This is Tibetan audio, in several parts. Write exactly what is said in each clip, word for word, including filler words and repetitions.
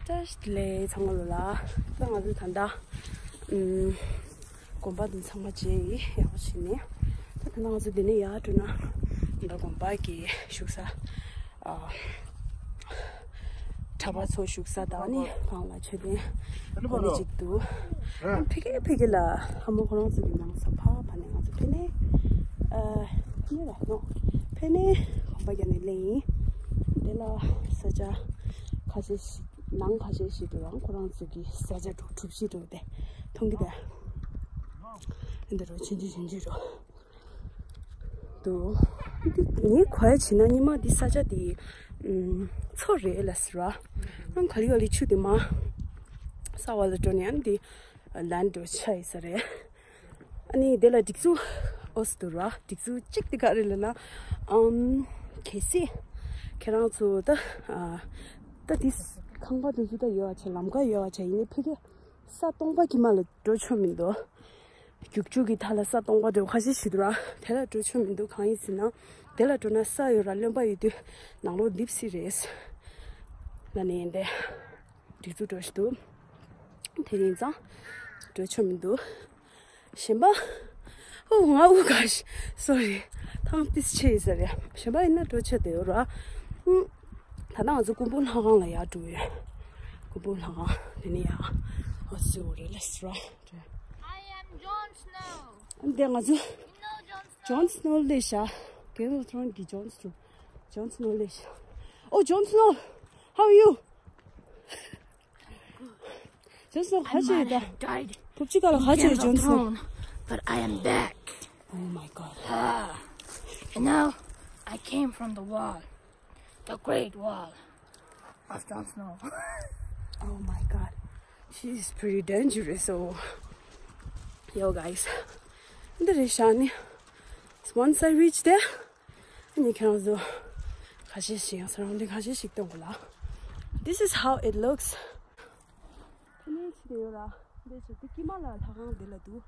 བཀྲ་ཤིས་བདེ་ལེགས་ཚང་མ་ལོ་ལ། ད་ང་ཚོ་ད་ལྟ་ཨུམ་དགོན་པ་འདི་ཚང་མ་མཇལ་ཡི་ཡག་པོ་བྱས་ནས། ད་ད་ལྟ་ང་ཚོ་འདི་ནས་ཡར་འགྲོ་ན་ད་ལྟ་དགོན་པ་གི་བཞུགས་ས། ཨ། གྲྭ་པ་ཚོ་བཞུགས་ས་དང་ནི་སྒང་ལ་མཆོད་རྟེན་གོ་ནི་གཅིག་འདུག་ཕ་གི་ཕ་གི་ལ་ལྷ་མོ་ཁོ་རང་ཚོ་གི་ནང་ས་ཕ་ཕ་ནས་ང་ཚོ་ཕེ་ནེ། ཨ། ཕེ་ནེ་ལ་ནོ། ཕེ་ནེ་གོམ་པ་རྒྱག་ནས་སླེབས་ཡིན། དེ་ལ་ས་ཆ་ཁ་ཤས་ཤིག་ནང་ཁ་ཤས་ཤིག་ཏུ་རང་ཁོ་རང་ཚོ་གི་ས་ཆ་འགྲོ་གྲུ་བཞི་འགྲོ་དེ་མཐོང་གི་དེ། འདི་རུ་ཆུང་ཆུང་ཆུང་ཆུང་རུ། འདུག་འདི་ངའི་གོ་ཡ་བྱས་ན་ཉི་མ་འདི་ས་ཆ་འདི་ཨུམ་མཚོ་རེད་ལ་ཟེར་བ། ཨང་ག་ལི་ག་ལི་ཆུ་འདི་མ་ས་བ་ལ་འགྲོ་ནས་ཨ་ནི་འདི་ལན་འགྲོ་ཆ་ཡི་ས་རེད། ཨ་ནི་དེ་ལ་སྒྲིག་འཛུགས་ཨོ་སི་འདུག་ར། སྒྲིག་འཛུགས་གཅིག་དེ་ག་རེ་ལ་ན་ཨམ་གལ་སྲིད་ཁྱེད་རང་ཚོ་ད་ཨ་ད་འདི་ཁང་པ་དེ་ཚོ་ད་ཡོད་བ་བྱས་ལམ་ཁ་ཡོད་བ་བྱས་ཡིན་ནའི་ཕ་གི་ས་སྟོང་པ་གི་མ་ལ་འགྲོ་ཆོག་མི་འདུག་རྒྱུག་ཆུ་གི་མཐའ་ལ་ས་སྟོང་པ་འདྲ་བོ་ཁ་ཤས་ཤིག་འདུག་ར། དེ་ལ་འགྲོ་ཆོག་མི་འདུག་གང་ཡིན་ཟེར་ན། དེ་ལ་འགྲོ་ན་ས་ཡོད་ར་རློན་པ་ཡོད་དུས་ནང་ལོགས་རྡིབ་སྲིད་རེད། ན་ནི་ཡིན་ཏེ། སྒྲིག་འཛུགས་འགྲོ་ཞིག་འདུག་དེ་ཡིན་ཙང་། འགྲོ་ཆོག་མི་འདུག་གཞན་པ། ཨོ་ང་འུ་ག་ཤི། སོ་རི། ཐང་ཏིས་ཆེ་ཡིན་ས་རེད། གཞན་པ་ཡིན་ན་འགྲོ་ཆོག་དེ་ཡོད་ར། ཨུ། ད་ལྟ་ང་ཚོ་སྐུ་འབུམ་ལྷ་ཁང་ལ་ཡར་འགྲོ་ཡོད། སྐུ་འབུམ་ལྷ་ཁང་དེ་ནས་ཡར་ཨོ་སི་འོ་རེ་ལེས་ར། I am Jon Snow. འདི་ང་ཚོ་You know Jon Snow? Jon Snow ལས་ཤ། Game of Thrones གི་Jon Snow. Jon Snow ལས་ཤ། Oh, Jon Snow, how are you? Jon Snow ག་ཅི་ཡོད་ད། Died. ཐུབ་ཅི་ག་ལ་ག་ཅི་ཡོད་Jon Snow. But I am back. Oh my god. Ah. And now I came from the wall. The Great Wall of Jon Snow. Oh my god. She is pretty dangerous, so. Yo, guys. འདི་རེད་ཤག་ནི། Once I reach there, ཨ་ནི་ཁྱེད་རང་ཚོ་ཁ་ཤས་ཤིག་ཡང་surrounding ཁ་ཤས་ཤིག་སྟོན་དགོས་ལ། This is how it looks. ཁ་ནས་ཕྱི་དེ་ཡོད་ལ། འདི་ཚོ་འདི་དཀྱིལ་མ་ལ་ལྷ་ཁང་འདི་ལ་འདུག་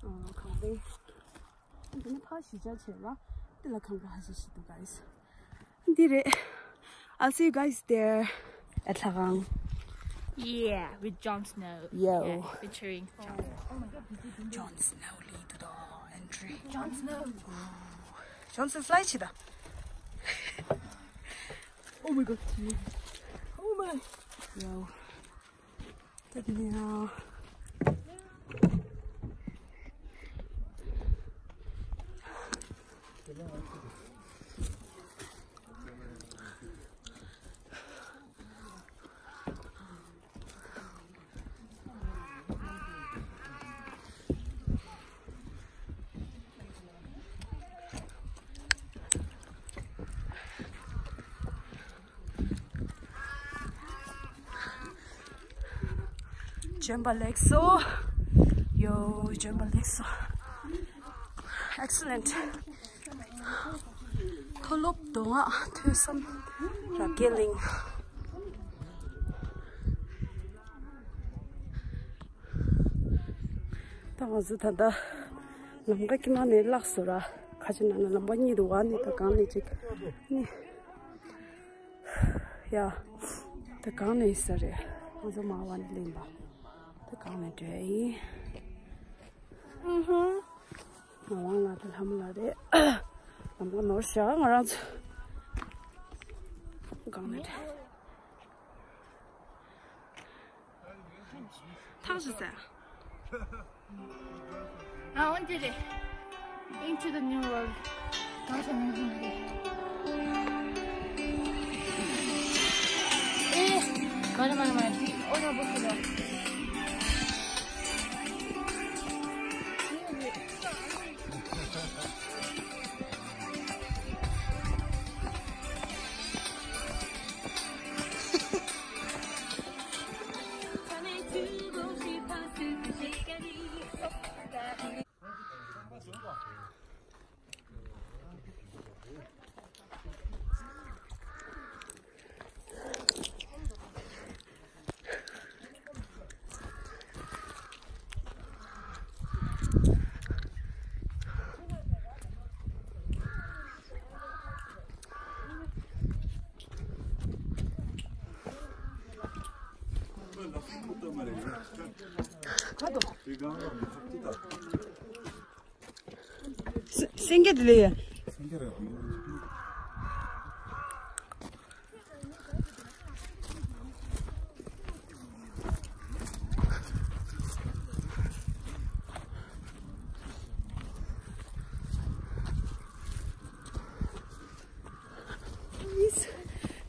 ཨ། གང་རེད། འདི་ནི་ཕ་གཞིས་ཆགས་བྱས་ལ། འདི་ལ་ཁང་པ་ཧ་ཅང་ཞིག་འདུག guys. འདི་རེད། I'll see you guys there at ལྷ་ཁང་། Yeah, with Jon Snow. Yo. Yeah, featuring Jon Snow. Jon Snow lead the entry. Jon Snow. Jon Snow fly ཆེ་ད། Oh my god. Oh my. Yo. བྱོན་པ་ལེགས་སོ། ཡོ། བྱོན་པ་ལེགས་སོ། Excellent. མཐོ་སློབ་མདོ་སྔགས་ཐོས་བསམ་རབ་རྒྱས་གླིང་། ད་ང་ཚོ་ད་ལྟ་ལམ་ཁ་དཀྱིལ་མ་ནས་བརླགས་སོང་ར། ཁ་ཆེ་ན་ན་ལམ་པ་གཉིས་འདུག་ག་ནས་ད་གང་ནས་ཅིག་ནི། ཡ། ད་གང་ནས་ས་རེད། ང་ཚོ་མ་བ་ནས་ལེན་པ། ད་གང་ནས་འདྲ་ཡིན། ཨུ་ཧུ། ང་རང་ལ་ད་ལྷ་མོ་ལ་རེད། ལམ་ཁ་ནོར་ཤག་ང་རང་ཚོ། གང་ནས་འདྲ། ཐག་ཆོད་ཟེར། I want to the into the new world. ཨེ། མ་རེད་མ་རེད་མ་རེད། འདི་ཨོ་ན་བོ་ཁུ་ལ། སེང་གེ་དེ་ལས།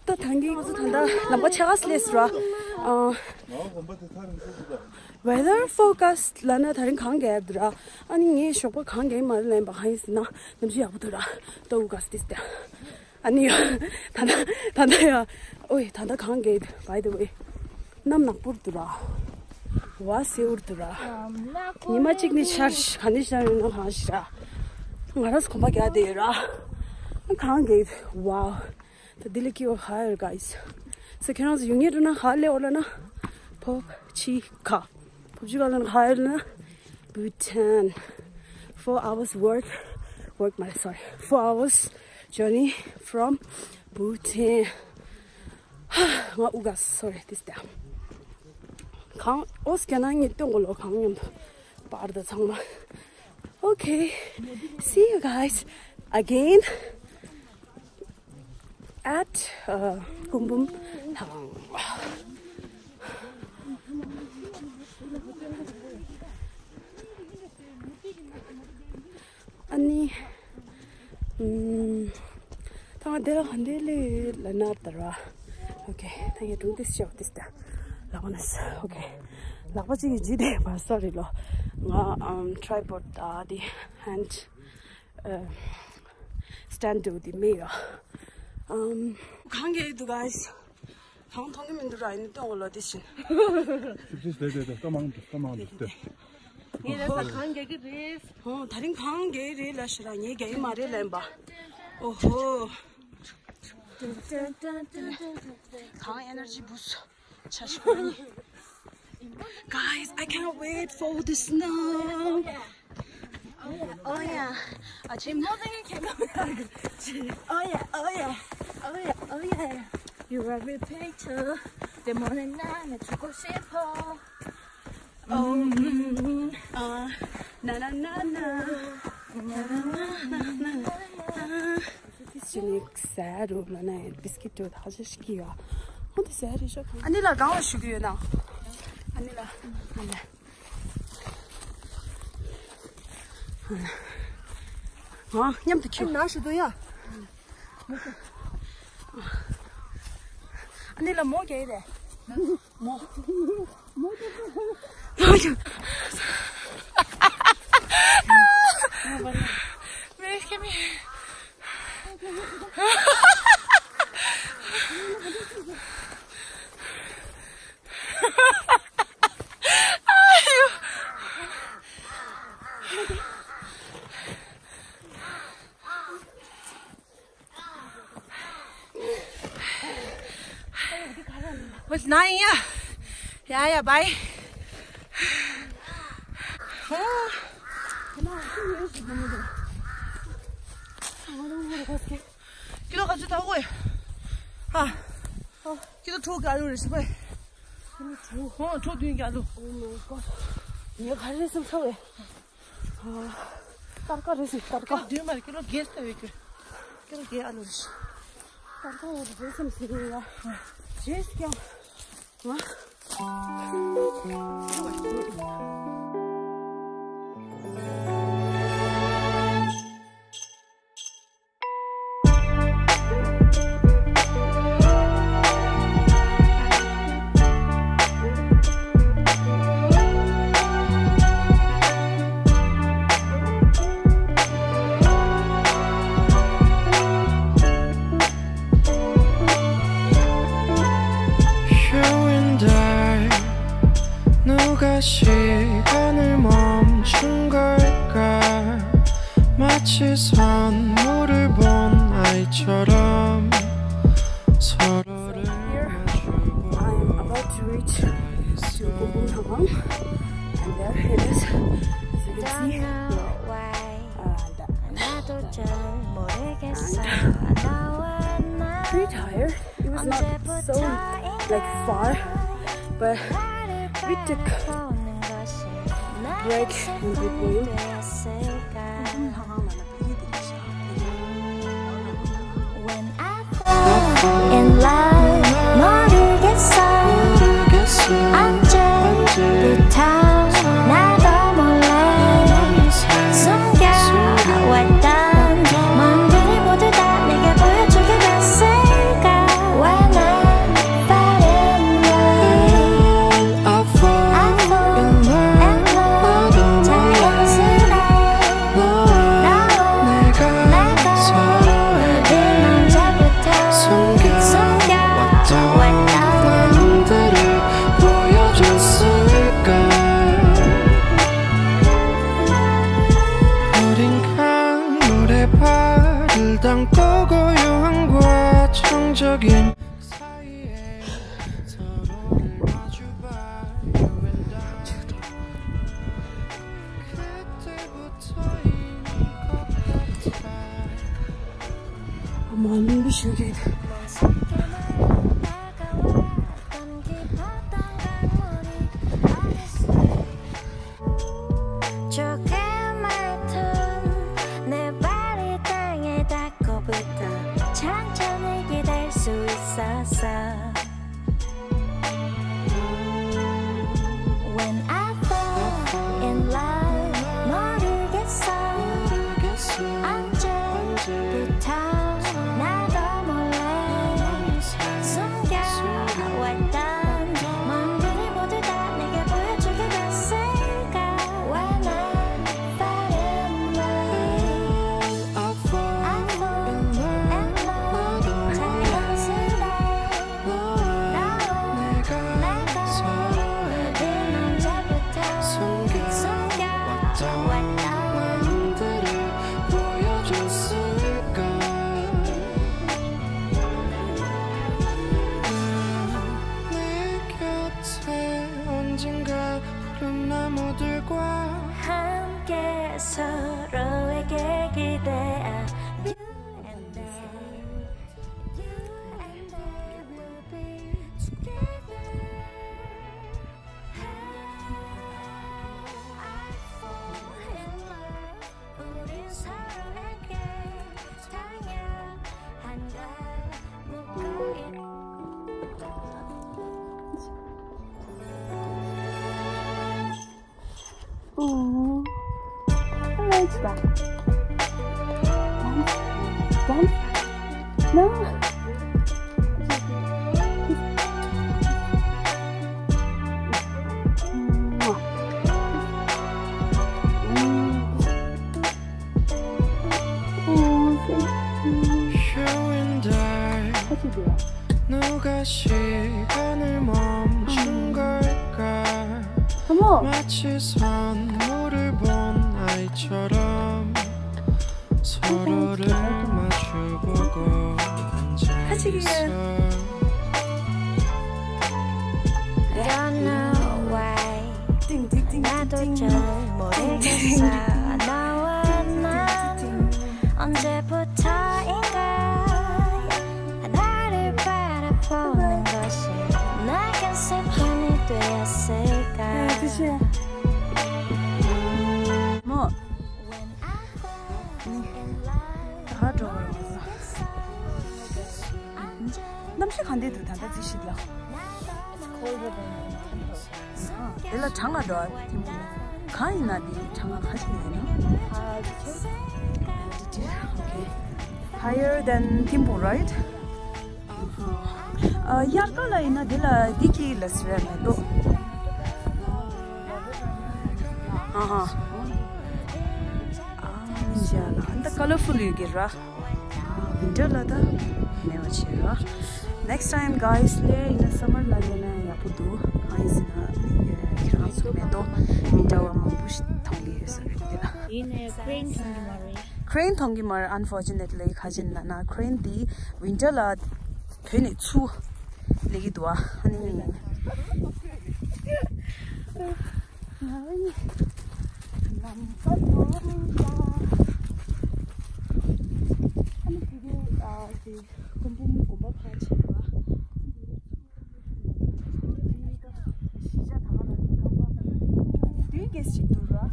ད་ཐང་གི་ང་ཚོ་ད་ལྟ་ལམ་པ་ཆེ་ཁ་སླེབས་ར། ཨ། Weather forecast ལབ་ན་ད་རིང་གངས་རྒྱག་འདུག་ར། ཨ་ནི་ངས་ཞོགས་པ་གངས་རྒྱག་མ་རེད་ལབ་པ་གང་ཡིན་ཟེར་ན་གནམ་གཤིས་ཡག་པོ་འདུག་ར། ད་འུ་ག་སི་ཏིས་ཏེ། ཨ་ནི་ད་ལྟ་ད་ལྟ་ཡ། ཨོའི་ད་ལྟ་གངས་རྒྱག་འདུག by the way། གནམ་ནག་པོ་འདུག་ར། བ་སེར་པོ་འདུག་ར། ཉི་མ་གཅིག་ནི་ཤར་ག་ནས་ཤར་ཡོད་ན་གང་ཤེས་ར། ང་རང་ཚོ་གོམ་པ་རྒྱག་བསྡད་ཡོད་ར། གངས་རྒྱག་འདུག wow། ད་འདི་ལ་སྐྱིད་པོ་ཧ་ཡོད་guys། So ཁྱེད་རང་ཚོ་ཡོང་ཉེ་འགྲོ་ན་ག་ལ་འོ་ལ་ན། ཕོབ་ཆི་ཁ། ཕོབ་ཆི་ཁ་ལ་ན་ག་ཡོད་ལ་ན། Bhutan. Four hours work. Work མ་རེད་sorry. Four hours journey from Bhutan. ང་འུ་ག་སི་sorry this time. གངས་ཨོ་སི་ཀེ་ན་ངས་སྟོན་གོ་ལོ་གངས་མཉམ་དུ་པར་དང་ཚང་མ། Okay. See you guys again at uh, Kumbum Thang. ཨ་ནི། ཨམ། ད་ང་འདི་ལ་ག་འདི་ལས་ལ་ན་ད་ར། Okay ད་ངས་སྒྲུང་ཏིས་ཤོག་ཏིས་ད། ལག་པ་ན་okay ལག་པ་གཅིག་གིས་ཇི་བདེ་བ་sorry ལོ། ང་ཨམ་tripod ད་དེ་hand ཨ་stand དེ་མེད་ཡ། ཨམ། གངས་རྒྱག་འདུག guys། གངས་མཐོང་གི་མི་འདུག་ར་ཡིན་སྟོན་གོ་ལོ་དེ་བཞིན། ཤིབ་ཤིབ་དེ་དེ་དེ་སྐར་མ་འདུག་སྐར་མ་འདུག་དེ། ངས་ལ་ས་གངས་རྒྱག་གི་རེད། ཨོ་ད་རིང་གངས་རྒྱག་གི་རེད་ལ་ཤི་ར་ངས་རྒྱག་གི་མ་རེད་ལན་པ། ཨོ་ཧོ། གངས་energy boost ཆ་ཞིག་ཡིན། Guys, I can't wait for the snow. Oh yeah, oh yeah. 아침 모든 게 개가 Oh yeah, oh yeah, oh yeah, oh yeah. You are my picture. 내 머리 나는 주고 싶어. Oh, mm, uh, na na na na. Na na na na na. Sini ཟ་རུ་ལ་ནས་བིས་ཀིཊ་དུ་ད་ཆ་ཞིག་གི་ཡ། ཧོ་འདི་ཟ་རི་ཤོག་ཨ་ནི་ལ་གང་ལ་ཞུ་གི་ཡོད་ན། ཨ་ནི་ལ། ཨ་ནི་ལ། ང་མཉམ་དུ་ཁྱོད། ཨ་ནི་ལ་མོ་གས་རེད། མོ། མོ། མོ། མེ་ཁེ་མེ། Was nine, yeah. Yeah, yeah, bye. Oh. ཀི་ལོ་ག་ཚོད་འདུག་ཨ། ཀི་ལོ་དྲུག་ག་ལོ་རེད་ཤི་པ། ཀི་ལོ་དྲུག་ཧོ་དྲུག་བདུན་ག་ལོ། Oh my god. ངས་ག་རེ་བསམ་ཚར་བས། ཨ། སྟར་ཀ་རེད་ཟེར་སྟར་ཀ། ཀི་ལོ་བདུན་མ་རེད་ཀི་ལོ་བརྒྱད་ལྟ་བའི་ཀི། ཀི་ལོ་བརྒྱད་ཨ་ལོ་རེད། སྟར་ཀ་ཡོད་རེད་བསམ་ཟེར་གི་ཡ། རེད་ཀྱང་། ང་། 시간을 멈춘 걸까? 마치 선물을 본 아이처럼 서로를 Here, I am about to reach to Kumbum Thangang, and there it is. As you can see, uh, the, and pretty tired. It was not so, like, far. But we took break in Bitboyu. In love 모르겠어 언제부터 나도 몰래 숨겨왔던 맘들이 모두 다 내게 보여주게 됐을까 When I fall in love I fall in love 자연스레 너와 내가 서로에게 언제부터 숨겨왔던 맘들을 보여줬을까 어딘가 물에 발을 담고 고요한 과정적인 사이에 서로를 마주봐 You and I 그때부터인 것 같아 어머, 눈부시게. 조금만 더 내 발이 땅에 닿고부터 천천히 기댈 수 있었어 When I fall in love 모르겠어 언제부터 나도 몰래 숨겨왔던 맘들이 모두 다 내게 보여주게 됐을까 When I fall in love I fall in love 자연스레 너와 내가 서로에게 언제부터 숨겨왔던 맘들을 보여줬을까 내 곁에 언젠가 푸른 나무들과 함께 서로에게 기대어 You and I You and I will be together I fall in love 우린 서로에게 당연한 걸 묻고 있 Oh. Hello, it's back. Dance. Dance. No. Oh, thank you. You and I. How to do it? 누가 시간을 멈춘 걸까? 어머. 마치 선물을 본 아이처럼 서로를 마주보고 앉아 있어. Don't know why 나도 잘 모르겠어 너와 나 언제부터인가 나를 바라보는 것이 내겐 습관이 되었을까 뭐 ད་འགྲོ་གནམ་གཤིས་ག་འདྲ་འདུག་ད་ལྟ་རྩིས་ཞིབ་ལ། དེ་ལ་གྲང་ང་འགྲོ་ཨ། གང་ཡིན་ན་དེ་གྲང་ང་ག་ཞིག་ཡིན་ན། Higher than Thimphu, right? དབྱར་ཁ་ལ་ཡིན་ན་དེ་ལ་དེ་གི་ལ་ཟེར་ཡ་མེད་དོ། ཨ་ཧ། ཨ་མིན་ཇ་ལ་ཨ་ད་ཀ་ལར་ཕུལ་ཡོད་ཀྱི་ར། ཝིན་ཊར་ལ་ད་མེད་པ་བྱས་ར། Next time guys ལས་ཡིན་ན་སམ་མར་ལ་ལས་ན་ཡག་པོ་འདུག་གང་ཡིན་ཟེར་ན་ཁྱེད་རང་ཚོ་མེད་དོ། ཝིན་ཊར་བ་མང་པོ་ཞིག་མཐོང་གི་ཡོད་ས་རེད་དེ་ལ། ཡིན་ནའི་ཁྲེན་མཐོང་གི་མ་རེད། ཁྲེན་མཐོང་གི་མ་རེད། Unfortunately ག་ཅིག་ན་ན་ཁྲེན་དེ་ཝིན་ཊར་ལ་བོད་ནས་ཚུར་སླེབས་ཀྱི་འདུག་ཨ། ཨ་ནི། ཨ་ནི་དེ་གའི་ཨ་དེ་ཀུན་འབུམ་དགོན་པ་ཕར་ཕྱིན་པ། སྐད་ཅིག་འདུག་ར།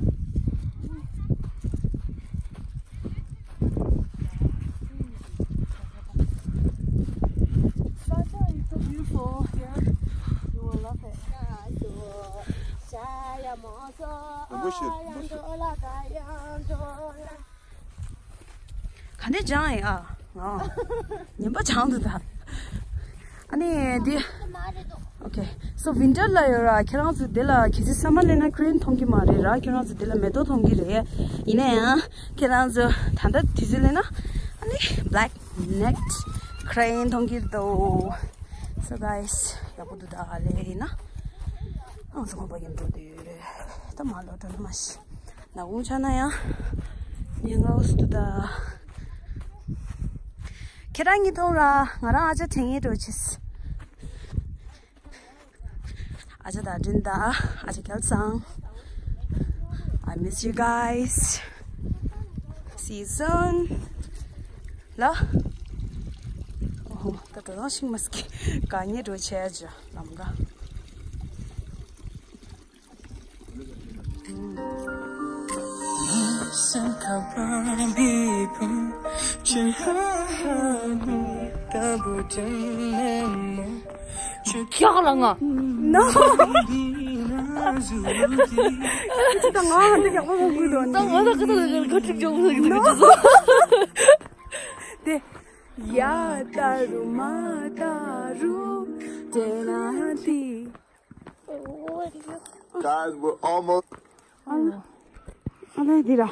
Sunset is so beautiful here. You will love it. རིན་པོ་ཆེ། ག་ནས་སྦྱངས་ཡིན་ཨ། ཨ། ངན་པ་སྦྱངས་འདུག་ད། ཨ་ནི་འདི། Okay. So winter ལ་ཡོད་ར། ཁྱེད་རང་ཚོ་འདི་ལ་གལ་སྲིད་summer ལེན་ན་crane མཐོང་གི་མ་རེད་ར། ཁྱེད་རང་ཚོ་འདི་ལ་མེ་ཏོག་མཐོང་གི་རེད། ཡིན་ན་ཡང་ཁྱེད་རང་ཚོ་ད་ལྟ་དུས་ཚོད་ལེན་ན་ཨ་ནི་black necked crane མཐོང་གི་འདུག So guys, ཡག་པོ་འདུག་ད། ཨ་ལེ་ཡིན་ན་ཨང་ཚོ་ཁོང་པ་ཡིན་འགྲོ་དུས་རེད། ད་མ་ལོ་འགྲོ་ན་མ་ཤི། ན་འུ་ཆ་ན་ཡང་ཉེ་ངའུ་སུ་ད། ཁྱེད་རང་གཉིས་མཐོང་ར། ང་རང་ཨ་ཅག་དྲན་ཡས་འགྲོ་ཆེས། ཨ་ཅག་ད་དྲན་ད། ཨ་ཅག་སྐལ་བཟང་། I miss you guys. See you soon. ལ། ཨོ་ད་ད་རང་ཤིང་མ་སྐྱེ་ག་ཉེ་འགྲོ་ཆེ་ཨ་ཅག་ལམ་ག་ཀྱག་ལ་ང་། ནོ། ཅི་ད་ང་ཧ་འདི་ཀྱག་པ་མ་གུས་དོ། ད་ང་ད་ཀ་ད་ལ་ཀ་ཀྲིག་ཀྱོག་ཟེར་གི་འདུག་ཅི་ཟེར། དེ། ཡ་ད་རུ་མ་ད་རུ། དེ་ན་དེ། Guys, we're almost. ཨ་ལ་འདི་ར།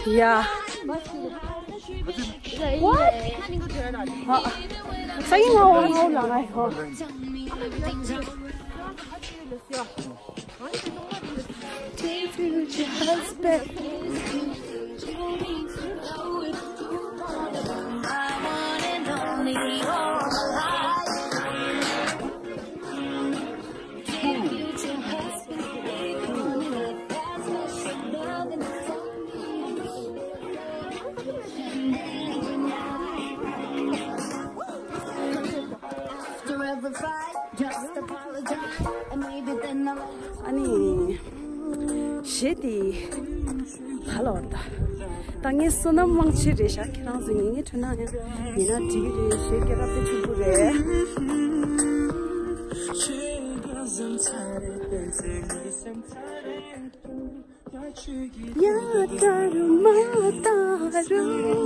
ཡ། ས་ཡིན་ང་འོ་ང་འོ་ལ་ང་འོ། ཨ་ནི། གཞས་དེ། ག་ལ་བར་ད། ད་ངའི་བསོད་ནམས་མང་ཆེ་རེད་ཤག་ཁྱེད་རང་ཚོ་ངེད་ངེད་ཁྲོད་ན་ཡང་ཡིན་ན་འགྲིག་གི་རེད། གཞས་སྐད་གྲགས་དཔེ་ཆེན་པོ་རེད། ཡ་ད་རུ་མ་ད་རུ།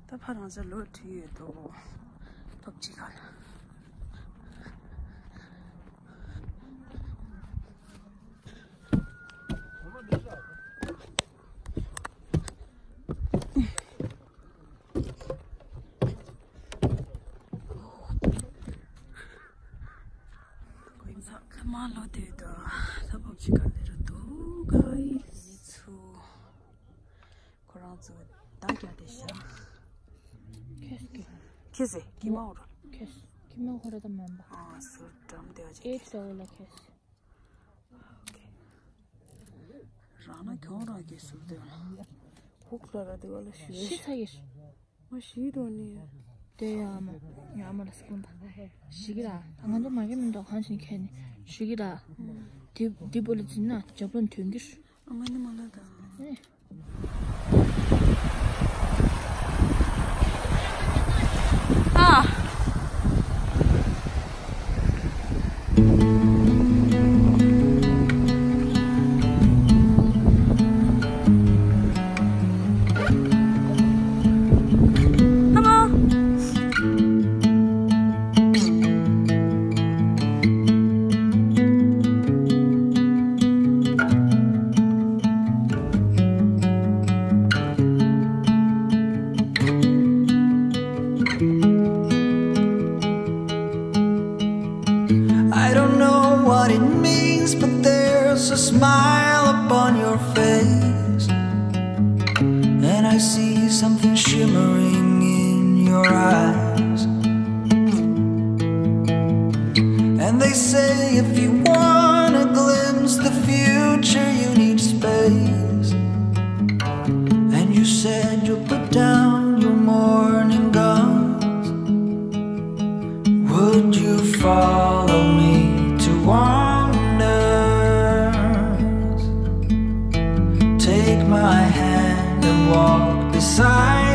ད་ཕ་རང་ཚོ་ལོ་བྲིས་ཡོད་དོ། ཐོབ་ཅི་ག་ལ། ཁ་མ་ལོ་དེ་དོ། ད་ཕོབ་ཅི་ག་ལེ་རུ་དོ་ག་ཡི་ཚུ། ཁོ་རང་ཚོ་བདག་རྒྱ་དེ་ཤ། ཁེས་ཀྱི། ཁེས་སེ་ཀི་མ་འོ་ར། ཁེས་ཀི་མ་འོ་ར་ད་མན་པ། ཨ་སུ་འགྲམ་དེ་བ་ཅིག་ཨེ་ཁེས། ཏོ་ལ་ཁེས། རང་ན་གྱོང་རང་གི་སུ་དེ་བ། ཧུག་ལ་ར་དེ་བ་ལ་ཞུ་ཤི་ཚ་གི། མ་ཤི་དོ་ནི། དེ་ཡ་མ་ཡ་མ་ལ་སྐུན་པ་ཤི་གི་ར། ད་ང་ཚོ་མ་གི་མི་འདོག་གང་ཞིག་ཁེ་ནི་ཤི་གི་ར། དེ་དེ་བོ་ལ་འཛིན་ན་ཇབ་ལོན་དོན་གྱི། ཨ་མ་ནི་མ་ལ་ད། ཨེ། ཨ། ཨ་མ། I don't know what it means, but there's a smile upon your face. And I see something shimmering in your eyes. And they say if you wanna glimpse the future, you need space. And you said you'll put down your morning gowns. my hand and walk beside